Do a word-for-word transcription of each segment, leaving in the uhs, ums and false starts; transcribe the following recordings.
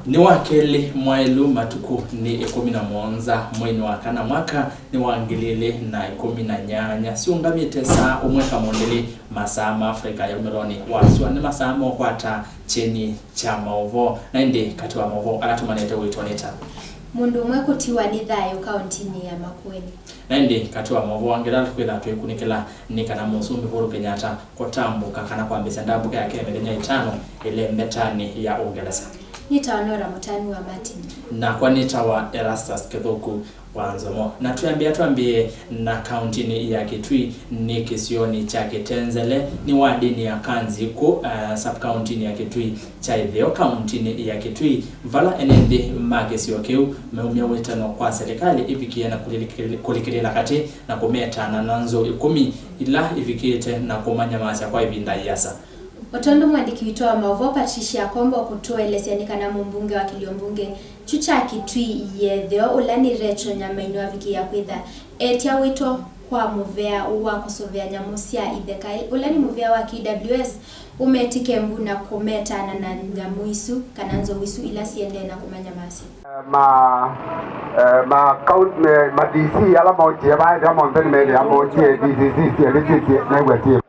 Nĩ wa kelĩ mwaĩlu, matukũ nĩ ĩkũmi na mũonza, mweinĩ wa kana, mwaka nĩ wa ngili ilĩ na ĩkũmi na nyanya. Siũngamĩte saa ũmwe kamũndĩlĩ, masaa ma Afrika ya umĩlonĩ wa sua, nĩ masaa ma ũkwata kyeni kya maũvoo. Na ĩndĩ katĩ wa maũvoo ala tũmanĩte wĩtwa nĩ ta: Mũndũ ũmwe kũtiwa nĩ thayũ kaũntinĩ ya Makueni. Na ĩndĩ katĩ wa maũvoo angĩ ala twĩthaa twĩkunĩkĩla nĩ kana Mũsumbĩ Uhuru Kenyatta kũtambũka kana kwambĩsya ndambũka yake ya mĩthenya ĩtano ĩlembetanĩ ya Ũngelesa. Nĩtawa Nora Mũtanu wa Martin. Nakwa nĩtawa Erastus Kĩthũku wa Nzomo. Na twĩambĩa, twambĩe na kaũntinĩ ya Kitui, nĩ kĩsionĩ kya Kitenzele, nĩ wadĩnĩ ya Kanziku, uh, sub-kaũntinĩ ya Kitui kya ĩtheo, kaũntinĩ ya Kitui, vala ene nthĩ ma kĩsio kĩu meumya wĩtano kwa silikalĩ ĩvikĩe na kũlikĩlĩ-, kũlikĩlĩla katĩ na kũmetana na nzou ĩkũmi ila ivikĩte na kũmanyamasya kwa ĩvinda ĩasa. O tondũ mũandĩki witũ wa maũvoo Patricia Kombo ũkũtũelesya, nĩ kana mũmbunge wa kĩlio mbunge kyu kya Kitui ya ĩtheo, ũla nĩ Rachel Nyamai, nĩwavikĩĩa kwĩtha etya wĩto kwa mũvea wa kũsũvĩa nyamũ sya itheka, ũla nĩ mũvea wa K W S, ũmetĩke mbu na kũmetana na nyamũ isu kana nzou isu ila siendee na kũmanyamasya. Ma, eh, ma count-, eh, ma D C ala maũkie vaendea monthe nĩmethĩa maũkie D C C syelĩ syĩsĩ naigua syĩ.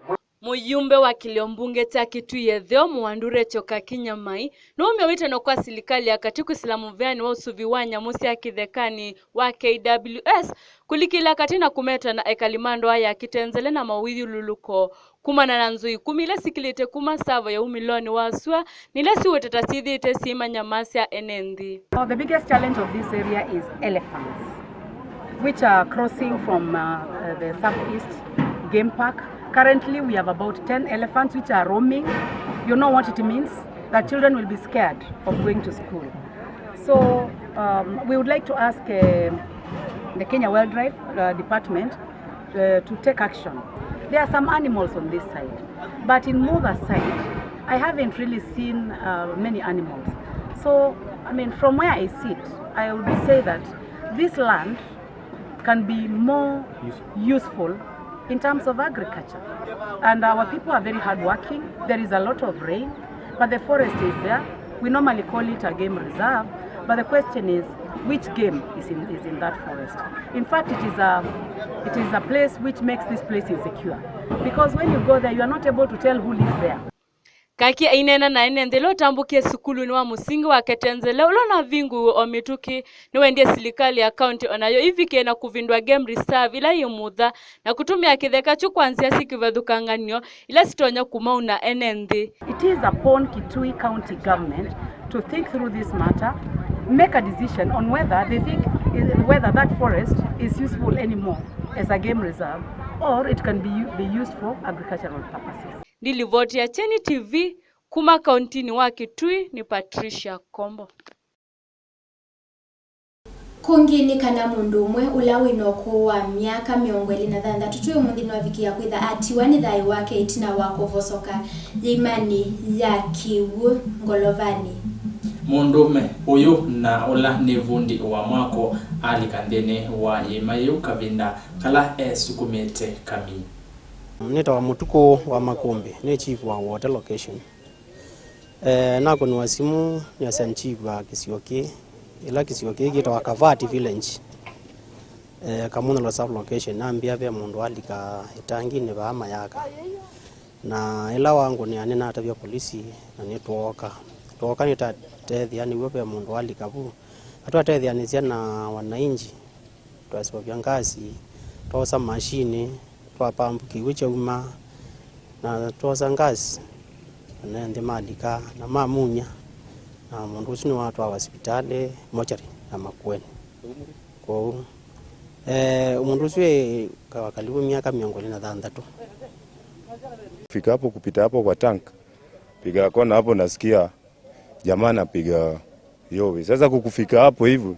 Mũyumbe wa kĩlio mbunge kya Kitui ya ĩtheo, Mũwandu Rachel Kaki Nyamai, nũũmya wĩtano kwa silikalĩ ya katĩ kwĩsĩla mũveanĩ wa ũsuvi wa nyamũ sya kĩthekanĩ wa K W S, kũlikĩla katĩ na kũmetana ekali ma ndũa ya Kitenzele na mawĩthyũlũlũko kumana na nzou ĩkũmi ila sikĩlĩte kuma savo ya umĩlonĩ wa sua, na ila siweteta syĩthĩĩte syĩmanyamasya ene nthĩ. Now, the biggest challenge of this area is elephants, which are crossing from, uh, uh, the Sub-East Game Park. Currently, we have about ten elephants which are roaming. You know what it means? That children will be scared of going to school. So, um, we would like to ask, uh, the Kenya Wildlife, uh, Department, uh, to take action. There are some animals on this side, but in Mutha side, I haven't really seen, uh, many animals. So, I mean, from where I sit, I would say that this land can be more useful in terms of agriculture. And our people are very hardworking. There is a lot of rain, but the forest is there. We normally call it a game reserve, but the question is, which game is in, is in that forest? In fact, it is a, it is a place which makes this place insecure. Because when you go there, you are not able to tell who lives there. Kaki aineena na ene nthĩ ĩla ũtambũkie sukulunĩ wa mũsingi wa Ketenzele, ũla ũnavingũiwe o mĩtũkĩ, nĩwendie silikalĩ ya kaũntĩ o nayo ĩvikĩe na kũvindũa game reserve ĩla yĩ Mutha, na kũtũmĩa kĩtheka kyu kwa nzĩa syĩ kĩvathũkangany'o ila sitonya kũmauna ene nthĩ. It is upon Kitui County Government to think through this matter, make a decision on whether they think, eh, whether that forest is useful anymore as a game reserve or it can be u-, be used for agricultural purposes. Ndilivoti ya Kyeni T V kuma kaũntinĩ wa Kitui nĩ Patricia Kombo. Kũngĩ nĩ kana mũndũ ũmwe ũla wĩ na ũkũũ wa myaka mĩongo ĩlĩ na thanthatũ twi ũmũnthĩ nĩwavikĩĩa kwĩtha atiwa nĩ thayũ wake ĩtina wa kũvosoka yĩimanĩ ya kĩw'ũ Ngolovanĩ. Mũndũũme ũyũ na ũla nĩ vundi wa mwako alika nthĩnĩ wa yĩima yĩu kavinda kala esukumĩte kamii. Nĩtawa Mũtukũ wa Makũmbĩ, nĩ chief wa Wote location. Eh, nakũnĩwa simũ nĩ Assistant Chief wa kĩsio kĩĩ, ĩla kĩsio kĩĩ kĩtawa Kavati Village, eh, Kamunyalo Sub Location. Ambĩa ve mũndũ alika ĩtanginĩ vaa mayaka, na ĩla wangũnĩa nĩnatavya polisi na nĩtwooka. Twooka nĩtatethĩa nĩw'o ve mũndũ alika vu, na twatethĩanĩsya na wananchi. Twaseũvya ngasi, twosa mashini, twapambu kĩw'ũ kyauma, na twosa ngasi, na nthĩ malika, na mamunya, na mũndũ ũsu nĩwatwawa sivitalĩ, mochari ya Makueni. Kwoou, eh, mũndũ ũsu e wa karibu myaka mĩongo ĩlĩ na thanthatũ. Fika hapo, kupita hapo kwa tank, piga kona hapo, nasikia jamaa anapiga yowe. Sasa kukufika hapo hivyo,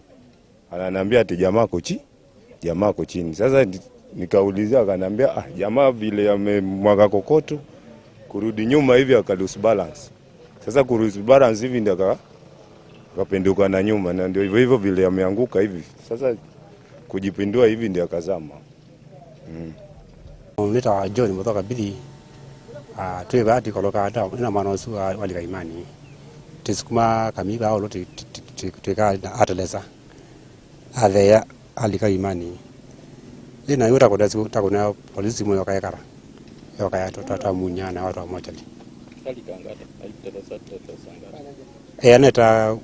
ananiambia ati jamaa ako chi-, jamaa ako chini. Sasa ni-, nikaulizia, akaniambia, "Ah, jamaa vile amemwaga kokoto, kurudi nyuma hivi aka lose balance." Sasa ku lose balance hivi ndio aka-, akapinduka na nyuma, na ndio hivyo hivyo vile ameanguka hivi. Sasa kujipindua hivi ndio akazama. Mm. Nĩtawa John Mũthoka Bithi. Ah, twĩ vaa tũikolokaa nda, nĩ na mwana ũsu wa, walika imani. Tũisukuma kamii vaa ũlũ tũ-, tũ-, Twi-, twĩkaa atelesa, atheea, alika imani. Ĩ na yu takũnea simu, takũnea polisi simu yoka ekara. Yoka ya twa-, twa-, twamunya na watwa mochali. Alika ngata? Alitelesa, telesa ngata? Ĩ, aneta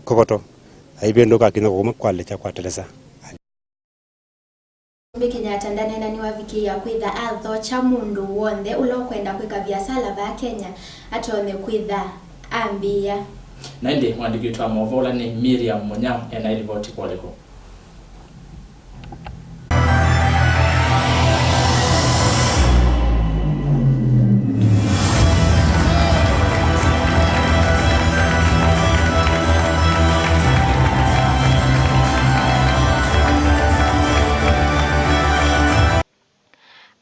kokoto. Aivĩndũka akinya kũmwe kwalekya kwatelesa. Mũsumbĩ Kenyatta ndaneena nĩwavikĩĩa kwĩtha athokya mũndũ w'onthe ũla ũkwenda kwĩka viasala vaa Kenya atonye kwĩtha ambĩĩa. Na ĩndĩ mũandĩki witũ wa maũvoo ũla nĩ Miriam Munyao ena ĩlivoti kwa ũlĩkũ?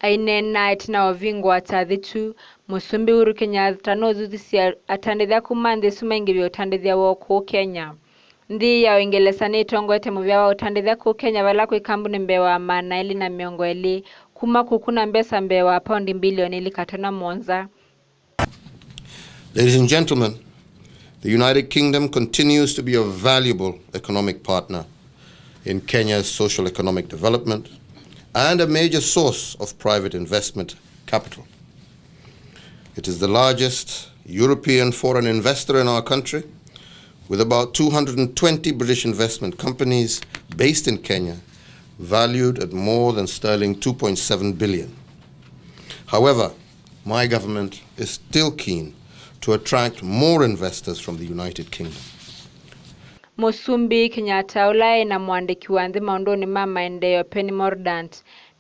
Aineena ĩtina wa ũvingũa kyathĩ kyu, Mũsumbĩ Uhuru Kenyatta nũthuthisye atandĩthya kuma nthĩ isu maingĩvye ũtandĩthya woo kũu Kenya. Nthĩ ya Ũingelesa nĩtongoete mũvĩa wa ũtandĩthya kũu Kenya, vala kwĩ kambuni mbee wa maana elĩ na mĩongo ĩlĩ kuma kũkũna mbesa mbee wa paundi mbilioni ilĩ katono mũonza. Ladies and gentlemen, the United Kingdom continues to be a valuable economic partner in Kenya's social economic development and a major source of private investment capital. It is the largest European foreign investor in our country, with about two hundred and twenty British investment companies based in Kenya, valued at more than sterling two point seven billion. However, my government is still keen to attract more investors from the United Kingdom. Mũsumbĩ Kenyatta, ũla aĩ na mũandĩki wa nthĩ maũndũnĩ ma maendeeo Penny Mordaunt,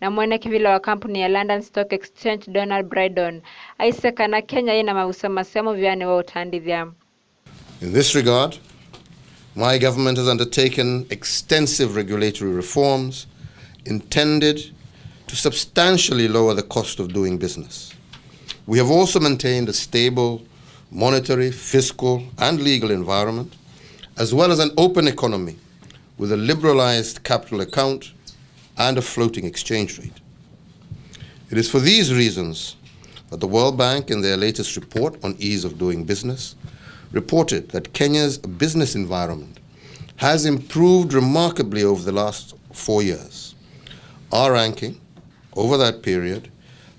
na mwene kĩvĩla wa kambuni ya London Stock Exchange Donald Brydon, aisye kana Kenya yĩ na mavisa maseo mũvĩanĩ wa ũtandĩthya. In this regard, my government has undertaken extensive regulatory reforms intended to substantially lower the cost of doing business. We have also maintained a stable monetary, fiscal, and legal environment, as well as an open economy with a liberalized capital account and a floating exchange rate. It is for these reasons that the World Bank, in their latest report on ease of doing business, reported that Kenya's business environment has improved remarkably over the last four years. Our ranking over that period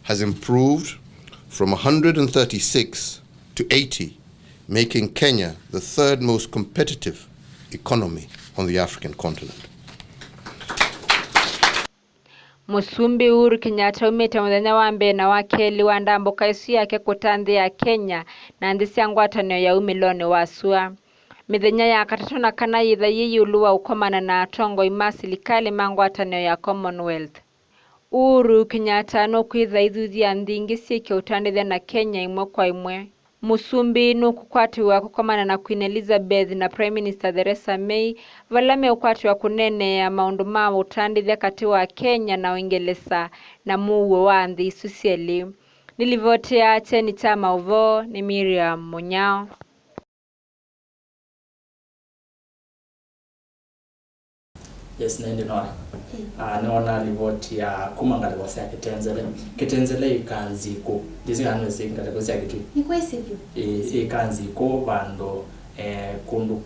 has improved from one hundred and thirty-six to eighty, making Kenya the third most competitive economy on the African continent. Mũsumbĩ Uhuru Kenyatta aumĩte mũthenya wa mbee na wa kelĩ wa ndambũka ĩsu yake kũta nthĩ ya Kenya na nthĩ sya ngwatanĩo ya umĩlonĩ wa sua. Mĩthenya ya katatũ na kana yĩtha yĩ ĩũlũ wa ũkomana na atongoi ma silikalĩ ma ngwatanĩo ya Commonwealth. Uhuru Kenyatta nũkwĩtha aithuthya nthĩ ingĩ syĩke ũtandĩthya na Kenya ĩmwe kwa ĩmwe. Mũsumbĩ nũkũkwatĩwa kũkomana na Queen Elizabeth na Prime Minister Theresa May, vala meũkwatĩwa kũneenea maũndũ ma ũtandĩthya katĩ wa Kenya na Ũingelesa na mũuo wa nthĩ isu syelĩ. Nĩ livoti ya kyeni kya maũvoo nĩ Miriam Mũnyao. Yes, na ĩndĩ Nora. Ĩ. Ah, nĩwona livoti ya kuma ngalĩko sya Kĩtenzele. Kĩtenzele ĩkaa nzikũ. Ndĩsĩ kana nĩwĩsĩ ngalĩko sya Kĩtui. Nĩkwĩsĩ vyũ. Ĩ, ĩkaa nzikũ vandũ, eh, kũndũ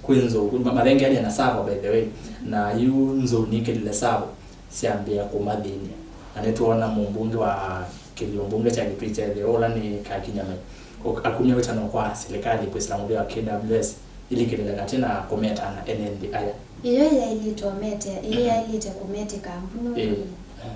kwĩ nzou, ma-, malengeanie na Tsavo, by the way. Na yu nzou nikĩlile Tsavo, syambĩĩa kũmathĩny'a. Na nĩtwoona mũmbunge wa kĩlio mbunge kya Kĩtui kya ĩtheo, ũla nĩ Kaki Nyamai, ũ-, akumya wĩtano kwa silikalĩ kwĩsĩla mũvĩa wa K W S ilikĩlĩle katĩ na kũmeta na ene nthĩ aya. Ĩyo yaĩlĩte ũmete, ĩyo yaĩlĩte kũmetĩka mbu nũ Ĩĩ.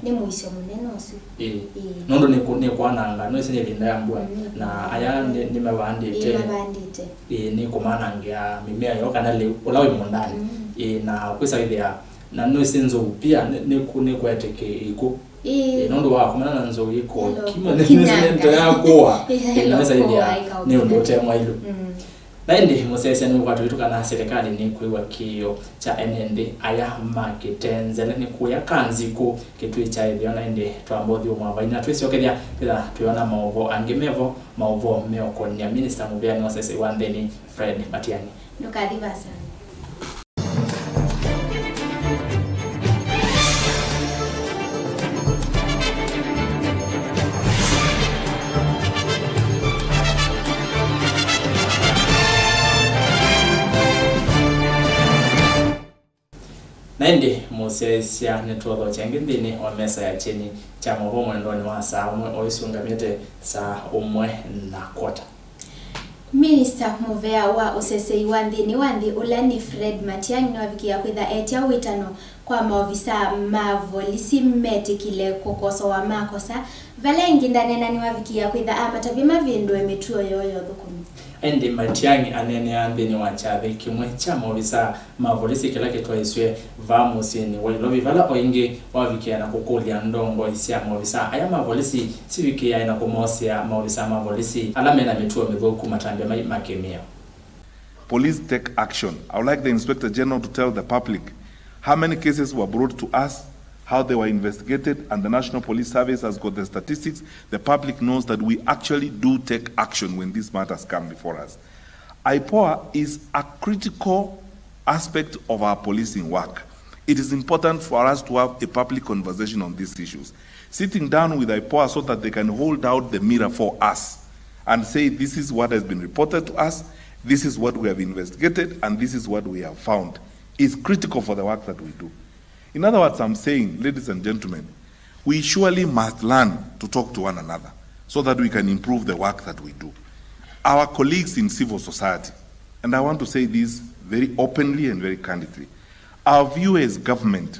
Nĩ mũisyo mũnene ũsu. Ĩĩ. Ĩĩ. Nũndũ nĩ kũ-, nĩ kwananga, nĩwĩsĩ nĩ ĩvinda ya mbua, mm, na aya nĩ, nĩmavandĩte. Ĩĩ, mavandĩte. Ĩĩ, nĩ kũmanangĩa mĩmea yoo kana lĩu, ũla wĩ mũũndanĩ. Mm. Ĩĩ, na kwĩsa wĩthĩa, na nĩwĩsĩ nzou pia, nĩ, nĩ kũ-, nĩ kwetĩkĩkũ. Ĩĩ. Ĩĩ, nũndũ wa kũmana na nzou ĩkũkima, nĩwĩsĩ nĩ ndeto ya kũa. Ĩĩ, na wĩsa wĩthĩa, nĩ ũndũ ũte mwailu. Mm. Na ĩndĩ mũsyaĩĩsya nĩ ũkwatyo witũ kana silikalĩ nĩkwĩw'a kĩĩo kya ene nthĩ aya ma Kĩtenzele nĩ kũya kanzikũ Kĩtui kya ĩtheo, na ĩndĩ twamba ũthyũmũa vai na twĩsyokethya twĩtha twĩona maũvoo angĩ mevo, maũvoo meũkũnĩa minista mũvĩanĩ wa ũseseĩ wa nthĩnĩ Fred Matiang'i. Ndũkathi vasa. Na ĩndĩ mũsyaĩĩsya nĩtũũthokya ĩngĩ nthĩnĩ wa mesa ya kyeni kya maũvoo mwendonĩ wa saa ũmwe o ĩsu ũngamĩte saa ũmwe na kwota. Minista mũvea wa ũseseĩ wa nthĩnĩ wa nthĩ ũla nĩ Fred Matiang'i nĩwavikĩĩa kwĩtha etya ũĩtano kwa maovisaa ma volisi metĩkĩle kũkosoa makosa, vala ĩngĩ ndaneena nĩwavikĩĩa kwĩtha amatavya mavĩndũe mĩtuo yoo ya ũthũkũmi. Ĩndĩ Matiang'i aneeneaa nthĩnĩ wa kyathĩ kĩmwe kya maovisaa ma volisi kĩla kĩtwaĩĩsw'e vaa mũsyĩnĩ wa Ilovi, vala o ĩngĩ wavikĩĩa na kũkũlya ndongoi sya maovisaa aya ma volisi sivikĩĩae na kũmosea maovisaa ma volisi ala me na mĩtuo mĩthũku matambya mai ma kĩmĩao. Police take action. I would like the Inspector General to tell the public how many cases were brought to us, how they were investigated, and the National Police Service has got the statistics. The public knows that we actually do take action when these matters come before us. IPOA is a critical aspect of our policing work. It is important for us to have a public conversation on these issues. Sitting down with IPOA so that they can hold out the mirror for us and say, "This is what has been reported to us, this is what we have investigated, and this is what we have found," is critical for the work that we do. In other words, I'm saying, ladies and gentlemen, we surely must learn to talk to one another so that we can improve the work that we do. Our colleagues in civil society, and I want to say this very openly and very candidly, our view as government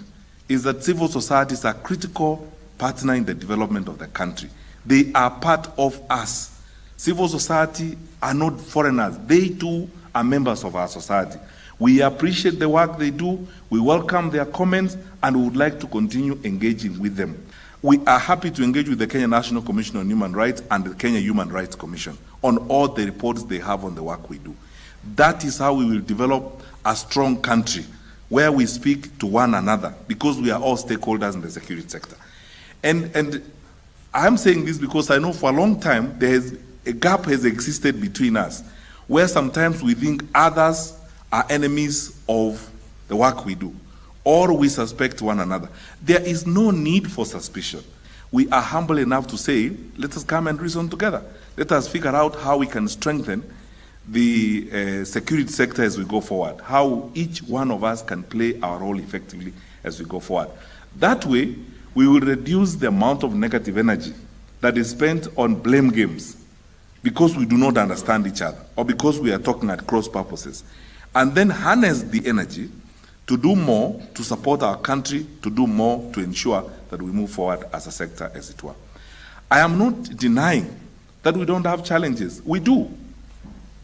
is that civil society is a critical partner in the development of the country. They are part of us. Civil society are not foreigners. They too are members of our society. We appreciate the work they do, we welcome their comments, and we would like to continue engaging with them. We are happy to engage with the Kenya National Commission on Human Rights and the Kenya Human Rights Commission on all the reports they have on the work we do. That is how we will develop a strong country where we speak to one another, because we are all stakeholders in the security sector. And, and I'm saying this because I know for a long time there has, a gap has existed between us, where sometimes we think others are enemies of the work we do, or we suspect one another. There is no need for suspicion. We are humble enough to say, let us come and reason together. Let us figure out how we can strengthen the, uh, security sector as we go forward, how each one of us can play our role effectively as we go forward. That way, we will reduce the amount of negative energy that is spent on blame games because we do not understand each other or because we are talking at cross purposes, and then harness the energy to do more to support our country, to do more to ensure that we move forward as a sector, as it were. I am not denying that we don't have challenges. We do.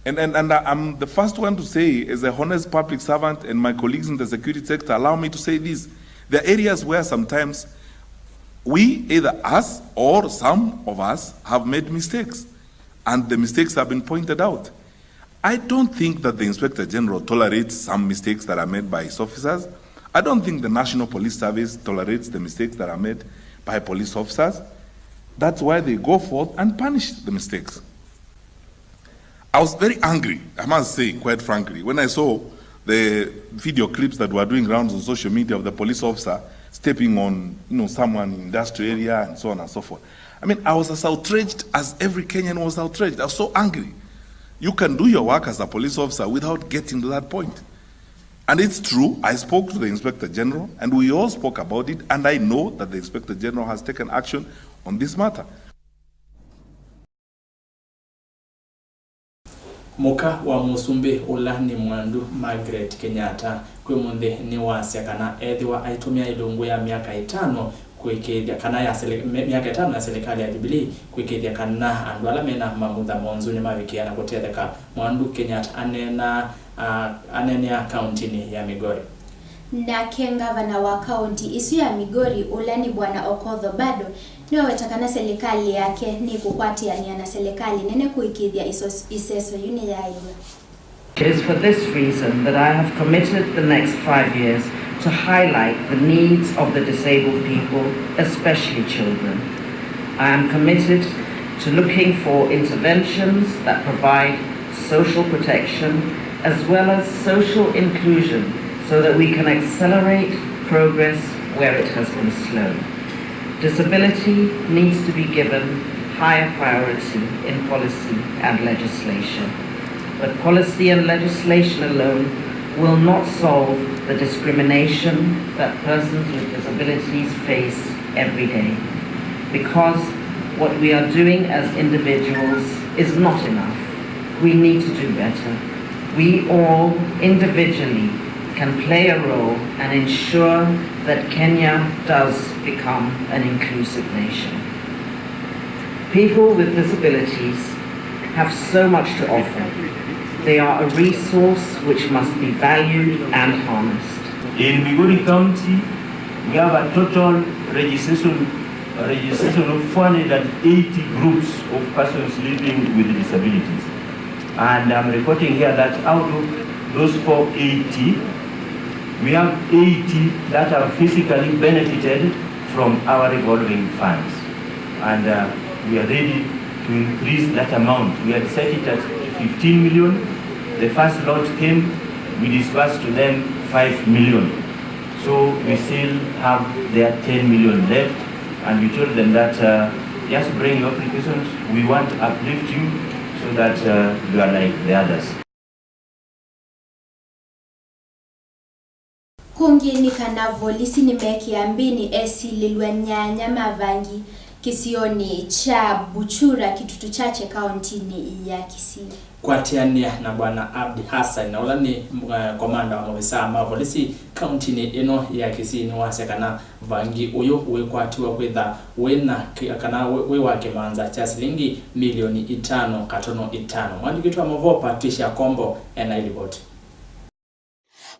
And, and, and I- I'm the first one to say, as a honest public servant, and my colleagues in the security sector allow me to say this, there are areas where sometimes we, either us or some of us, have made mistakes, and the mistakes have been pointed out. I don't think that the Inspector General tolerates some mistakes that are made by his officers. I don't think the National Police Service tolerates the mistakes that are made by police officers. That's why they go forth and punish the mistakes. I was very angry, I must say, quite frankly, when I saw the video clips that were doing rounds on social media of the police officer stepping on, you know, someone in industrial area and so on and so forth. I mean, I was as outraged as every Kenyan was outraged. I was so angry. You can do your work as a police officer without getting to that point. And it's true, I spoke to the Inspector General, and we all spoke about it, and I know that the Inspector General has taken action on this matter. Mũka wa mũsumbĩ ũla nĩ Mwandu, Margaret Kenyatta, kwĩ mũnthĩ nĩwasya kana ethĩwa aitũmĩa ĩlungu ya myaka ĩtano kũĩkĩĩthya kana ya sili- my- myaka ĩtano ya silikalĩ ya Jubilee kũĩkĩĩthya kana andũ ala mena mamutha monzu nĩmavikĩĩa na kũtetheka. Mwandu, Kenyatta aneenaa, a, aneenea kauntinĩ ya Migori. Nake ngavana wa kaũnti ĩsu ya Migori, ũla nĩ Bwana Okoth Obado, nĩwaweta kana silikalĩ yake nĩkũkwatĩanĩa na silikalĩ nene kũĩkĩĩthya ĩsos- ĩseso yu nĩyaaĩw'a. It is for this reason that I have committed the next five years to highlight the needs of the disabled people, especially children. I am committed to looking for interventions that provide social protection as well as social inclusion so that we can accelerate progress where it has been slow. Disability needs to be given higher priority in policy and legislation. But policy and legislation alone will not solve the discrimination that persons with disabilities face every day, because what we are doing as individuals is not enough. We need to do better. We all, individually, can play a role and ensure that Kenya does become an inclusive nation. People with disabilities have so much to offer. They are a resource which must be valued and harnessed. In Migori County, we have a total registration, registration of four hundred and eighty groups of persons living with disabilities. And I'm reporting here that out of those four eighty, we have eighty that have physically benefited from our revolving funds. And, uh, we are ready to increase that amount. We had set it at fifteen million. The first lot came, we disbursed to them five million. So we still have their ten million left, and we told them that, uh, just bring your applications. We want to uplift you so that, uh, you are like the others. Kũngĩ nĩ kana volisi nĩmekĩa mbĩnĩ esilĩlw'a nyanya ma vangi kĩsionĩ kya Buchura, Kitutu Chache, kaũntinĩ ya Kisii. Kwatĩanĩa na Bwana Abdi Hassan, na ũla nĩ, eh, komanda wa maovisaa ma volisi kaũntinĩ ĩno ya Kisii, nĩwasya kana vangi ũyũ wĩkwatiwe kwĩtha wĩ na kĩ-, kana wĩ, wĩ wa kĩmanza kya silingi milioni itano katono itano. Mwandĩki witũ wa maũvoo Patricia Kombo ena ilivoti.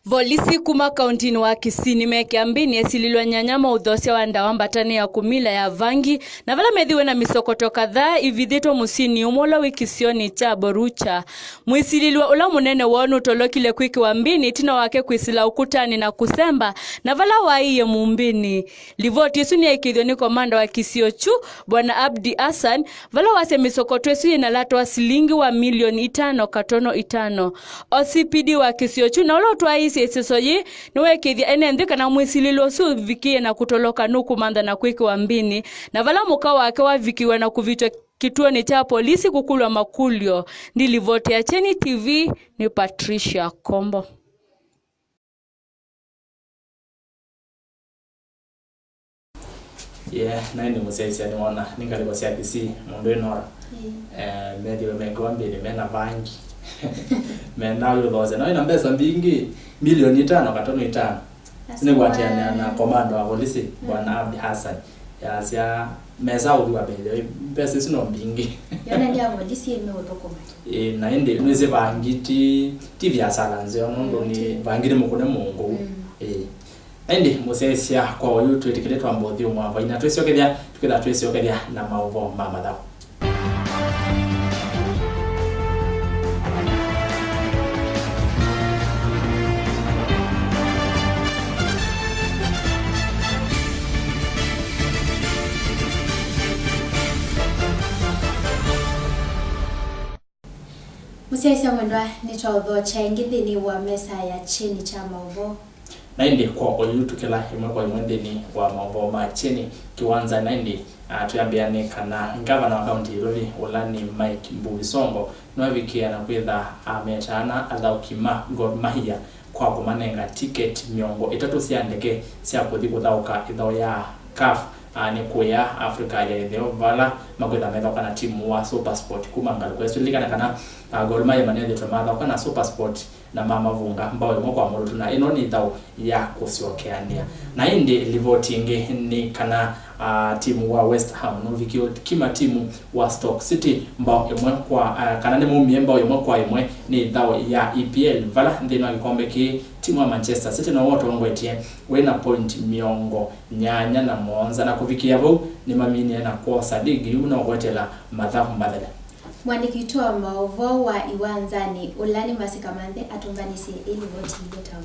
Volisi kuma kaũntinĩ wa Kisii nĩmekĩa mbĩnĩ esilĩlw'a nyanya ma ũthosya wa ndawa mbatanĩ ya kũmila ya vangi, na vala methiwe na mĩsokoto kadhaa ivithĩtwe mũsyĩnĩ ũmwe ũla wĩ kĩsionĩ kya Borucha. Mwĩsilĩlw'a ũla mũnene woo nũtolokile kwĩkĩwa mbĩnĩ ĩtina wake kwĩsĩla ũkũtanĩ na kũsemba na vala waĩie mũmbĩnĩ. Livoti ĩsu nĩyaĩkĩĩthw'a nĩ komanda wa kĩsio kyu, Bwana Abdi Hassan, vala wasya mĩsokoto ĩsu yĩna lata wa silingi wa milioni itano katono itano. O C P D wa kĩsio kyu na ũla ũtwaĩĩsye ĩseso yĩĩ nĩweekĩĩthya ene nthĩ kana mwĩsilĩlw'a ũsu ũvikĩĩe na kũtoloka nũkũmantha na kwĩkĩwa mbĩnĩ, na vala mũka wake wavikĩw'a na kũvĩtw'a kĩtuonĩ kya polisi kũkũlw'a makũlyo. Ndilivoti ya Kyeni T V nĩ Patricia Kombo. Yeah, naĩ nĩ mũsyaĩĩsya nĩwona nĩ ngalĩko sya Kisii, mũndũ ĩ Nora. Ĩĩ. Eh, methiwe mekĩwa mbĩnĩ mena vangi. Mendaa ũyũthoosya. Na wĩna mbesa mbingĩ, milioni itano katono itano. Nĩkwatĩanĩa na komanda wa volisi, mm, Bwana Abdi Hassan. Yasya, mesa ũthi wa mbele, mbesa isu no mbingĩ. Yonania volisi ĩmĩ ũthũkũma. Ĩĩ, na ĩndĩ nĩsĩ vangi ti, ti viasala nzeo, nũndũ, mm, nĩ ti vangi nĩ mũkũne mũngũ. Mm. Ĩĩ. Na ĩndĩ mũsyaĩĩsya kwa oyu twĩtĩkĩle twamba ũthyũmũa vai na twĩsyokethya, tũkĩtha twĩsyokethya na maũvoo ma mathaũ. Mũsyaĩĩsya mwendwa, nĩtwaũthokya ĩngĩ nthĩnĩ wa mesa ya Kyeni kya maũvoo. Na ĩndĩ kwa oyu tũkĩla ĩmwe kwa ĩmwe nthĩnĩ wa maũvoo ma Kyeni Kĩwanza, na ĩndĩ, ah, twĩambĩa nĩ kana ngavana wa kaũnti ya Ilovi, ũla nĩ Mike Mbuvi Sonko, nĩwavikĩe na kwĩtha ametaana athaũki ma Gor Mahia kwa kũmanenga tiketi mĩongo ĩtatũ sya ndeke sya kũthi kũthaũka ĩthaũ ya CAF, ah, nĩ kũya Africa ya ĩtheo, vala makwĩtha methaũka na timu wa SuperSport kuma ngalĩko ĩsu. Lilikana kana, ah, Gor Mahia manethĩtwe mathaũka na SuperSport na mamavunga mbao ĩmwe kwa mũlũtu, na ĩno nĩ ĩthaũ ya kũsyokeanĩa. Na ĩndĩ livoti ĩngĩ nĩ kana, ah, timu wa West Ham nũvikie ũkima timu wa Stoke City mbao ĩmwe kwa, ah, kana nĩmaumie mbao ĩmwe kwa ĩmwe nĩ ĩthaũ ya E P L, vala nthĩnĩ wa kĩkombe kĩĩ timu wa Manchester City nowe ũtongoetye wĩ na point mĩongo nyanya na mũonza, na kũvikĩa vau nĩmaminie na kwosa ligi yu na ũkwetela mathaũ mathele. Mwandĩki witũ wa maũvoo wa Iwanzanĩ, ũla nĩ Masika Manthe, atũmbanĩsye ĩ livoti ĩngĩ taũ.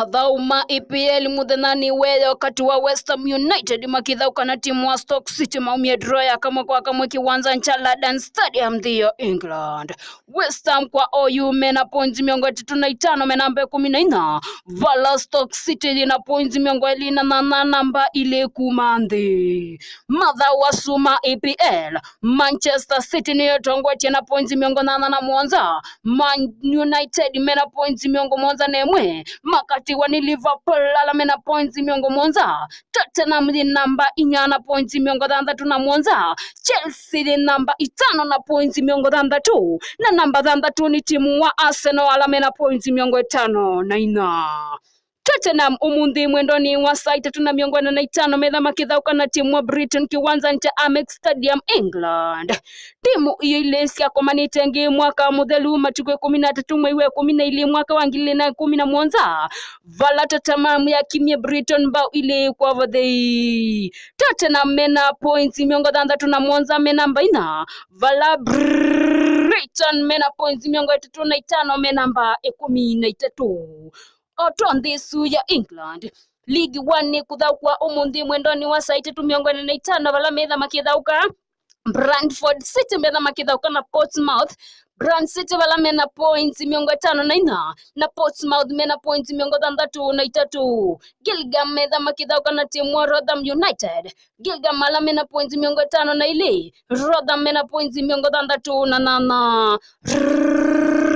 Mathaũ ma E P L mũthenyanĩ weyo katĩ wa West Ham United makĩthaũka na timu wa Stoke City maumie draw ya kamwe kwa kamwe kĩwanzanĩ kya London Stadium nthĩ ya England. West Ham kwa oyu mena points mĩongo ĩtatũ na itano, me namba ĩkũmi na inya, vala Stoke City yĩna points mĩongo ĩlĩ na nyanya, namba ilĩ kuma nthĩ. Mathaũ asu ma E P L, Manchester City nĩyo ĩtongoetye na points mĩongo nyanya na mũonza, Man United mena points mĩongo mũonza na ĩmwe, makatĩwa nĩ Liverpool ala mena points mĩongo mũonza, Tottenham yĩ namba inya na points mĩongo thanthatũ na mũonza, Chelsea yĩ namba itano na points mĩongo thanthatũ, na namba thanthatũ nĩ timu wa Arsenal ala mena points mĩongo ĩtano na inya. Tottenham ũmũnthĩ mwendonĩ wa saa itatũ na mĩongo ĩna na itano metha makĩthaũka na timu wa Brighton kĩwanzanĩ kya Amex Stadium, England. Timu iyo ilĩ syakomanĩte ĩngĩ mwaka mũthelu, matukũ ĩkũmi na atatũ mwei wa ĩkũmi na ilĩ mwaka wa ngili ilĩ na ĩkũmi na mũonza, vala Tottenham yakimie Brighton mbao ilĩ kwa vathei. Tottenham mena points mĩongo thanthatũ na mũonza, me namba inya, vala Brighton mena points mĩongo ĩtatũ na itano, me namba ĩkũmi na itatũ. O to nthĩ ĩsu ya England, League One nĩkũthaũkwa ũmũnthĩ mwendonĩ wa saa itatũ mĩongo ĩna na itano, vala metha makĩthaũka Brentford City, metha makĩthaũka na Portsmouth. Brent City vala mena points mĩongo ĩtano na inya, na Portsmouth mena points mĩongo thanthatũ na itatũ. Gillingham metha makĩthaũka na timu wa Rotherham United. Gillingham ala mena points mĩongo ĩtano na ilĩ, Rotherham mena points mĩongo thanthatũ na nana.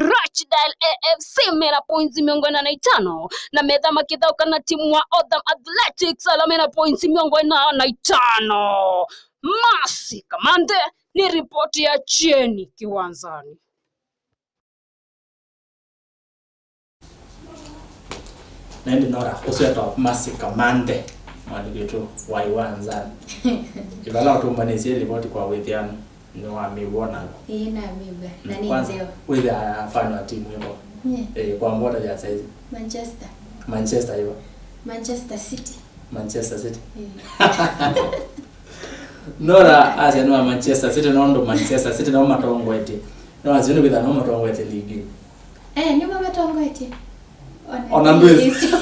Rochdale A F C mena points mĩongo ĩna na itano, na metha makĩthaũka na timu wa Oldham Athletics ala mena points mĩongo ĩna na itano. Mercy Kamande, nĩ ripoti ya Kyeni Kĩwanzanĩ. Na ĩndĩ Nora, ũsu etwa Mercy Kamande, mwandĩki witũ wa Iwanzani. Ĩvala ũtũmbanĩsye livoti kwa wĩthĩano, nĩwamĩw'a naku? Ĩĩ, namĩw'a. Na nĩ nzeo. Wĩthĩaa fan wa timu ĩvo? Yeah. Eh, kwa mbota ya saizi? Manchester. Manchester ĩvo? Manchester City. Manchester City. Ĩĩ. Nora asya nĩ wa Manchester City, nũndũ Manchester City nĩo matongoetye. Nĩwasya nĩ kwĩthĩwa nĩo matongoetye ligi. Eh, nĩmo matongoetye. Ona ndwĩsĩ.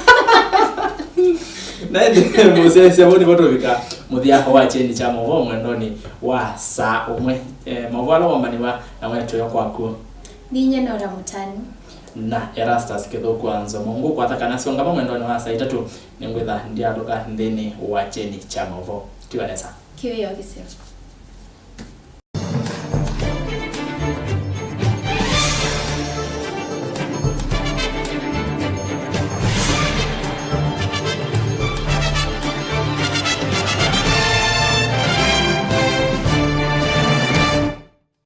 Na ĩndĩ mũsyaĩĩsya, vau nĩvo tũvika mũthya wa Kyeni kya Maũvoo mwendonĩ wa saa ũmwe. Eh, maũvoo ala wambanĩw'a na wetewa kwaku. Ninyie Nora Mũtanu. Na Erastus Kĩthũku wa Nzomo. Ngũkwatha kana syongama mwendonĩ wa saa itatũ, nĩngwĩtha ndyathũka nthĩnĩ wa Kyeni kya Maũvoo. Tiwa nesa. Kĩwĩoo kĩseo.